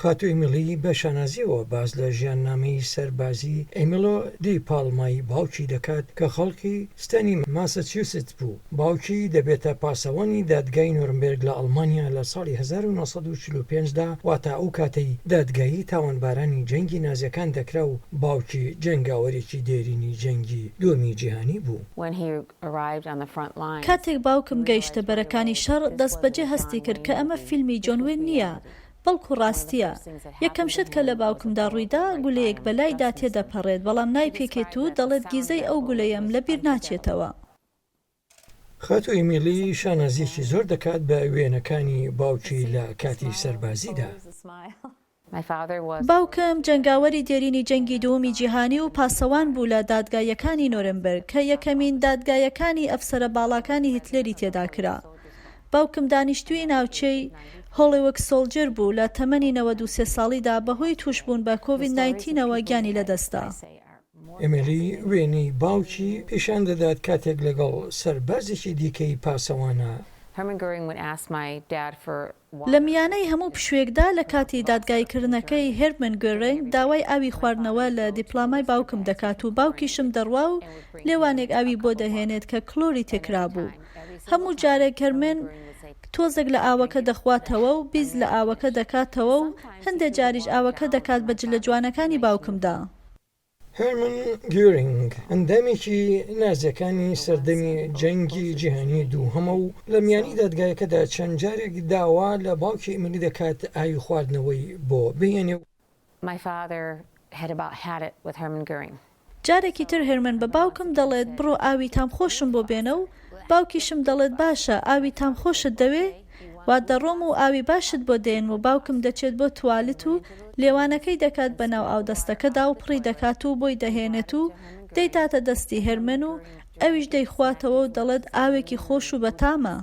خاتوو ئیمیلی بە شانازییەوە باس لە ژیاننامەی سەربازی ئێمیلۆ دی پاڵمای باوکی دەکات کە خەڵکی ستانی ماساچیوستس بوو. باوکی دەبێتە پاسەوانی دادگای نۆرمبێرگ لە ئەڵمانیا لە ساڵی 1945 دا، واتە ئەو کاتەی دادگایی تاوانبارانی جەنگی نازیەکان دەکرا و باوکی جەنگاوەرێکی دێرینی جەنگی دووەمی جیهانی بوو. کاتێک باوکم گەیشتە بەرەکانی شەڕ، دەستبەجێ هەستی کرد کە ئەمە فیلمی جۆن وێن نییە، بەڵکو ڕاستییە. یەکەم شت کە لە باوکمدا ڕوویدا، گولەیەک بە لایدا تێدەپەڕێت، بەڵام نایپێکێت و دەڵێت گیزەی ئەو گولەیەم لەبیر ناچێتەوە. خاتوو ئیمیلی شانازییەکی زۆر دەکات بە وێنەکانی باوکی لە کاتی سەربازیدا. باوکم جەنگاوەری دێرینی جەنگی دووەمی جیهانی و پاسەوان بوو لە دادگاییەکانی نۆرنبرگ کە یەکەمین دادگایەکانی ئەفسەرە باڵاکانی هیتلەری تێدا کرا. باوکم دانیشتووی ناوچەی هۆڵیوک سۆڵجر بوو، لە تەمەنی 93 ساڵیدا بەهۆی تووشبوون بە کۆڤید ناینتینەوە گیانی لەدەستدا. ئێمیلی وێنەی باوکی پیشان دەدات کاتێک لەگەڵ سەربازێکی دیکەی پاسەوانە. لە میانەی هەموو پشوویەکدا لە کاتی دادگاییکردنەکەی هێرمن گۆرێنگ داوای ئاوی خواردنەوە لە دیپلامای باوکم دەکات و باوکیشم دەڕوا و لێوانێک ئاوی بۆ دەهێنێت کە کلۆری تێکرابوو. هەموو جارێک هێرمن تۆزێک لە ئاوەکە دەخواتەوە و بیز لە ئاوەکە دەکاتەوە و هەندێ جاریش ئاوەکە دەکات بە جلە جوانەکانی باوکمدا. هێرمن گیورینگ ئەندامێکی نازیەکانی سەردەمی جەنگی جیهانی دووهەمە و لە میانی دادگایەکەدا چەند جارێک داوا لە باوکی ئیمیلی دەکات ئاوی خواردنەوەی بۆ بهێنێ و جارێکی تر هێرمن بە باوکم دەڵێت بڕۆ ئاوی تام خۆشم بۆ بێنە و باوکیشم دەڵێت باشە ئاوی تام خۆشت دەوێ؟ وا دەڕۆم و ئاوی باشت بۆ دێنم و باوکم دەچێت بۆ توالت و لێوانەکەی دەکات بە ناو ئاودەستەکەدا و پڕی دەکات و بۆی دەهێنێت و دەیداتە دەستی هێرمن و ئەویش دەیخواتەوە و دەڵێت ئاوێکی خۆش و بەتامە.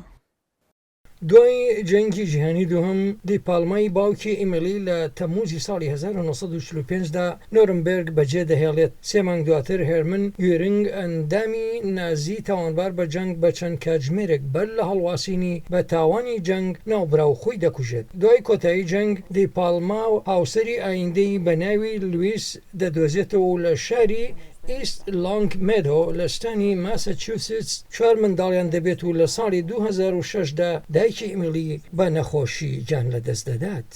دوای جەنگی جیهانی دووهەم، دی پاڵمای باوکی ئیمیلی لە تەمموزی ساڵی 1945 دا نۆرمبێرگ بەجێ دەهێڵێت. سێ مانگ دواتر هێرمن گویرنگ ئەندامی نازی تاوانبار بە جەنگ بە چەند کاتژمێرێک بەر لە هەڵواسینی بە تاوانی جەنگ ناوبراو خۆی دەکوژێت. دوای کۆتایی جەنگ دی پاڵما هاوسەری ئایندەی بە ناوی لویس دەدۆزێتەوە و لە شاری ئیست لۆنگ مێدۆ لە ستانی ماساچوستس چوار منداڵیان دەبێت و لە ساڵی 2006 دا دایکی ئیمیلی بە نەخۆشی گیان لەدەست دەدات.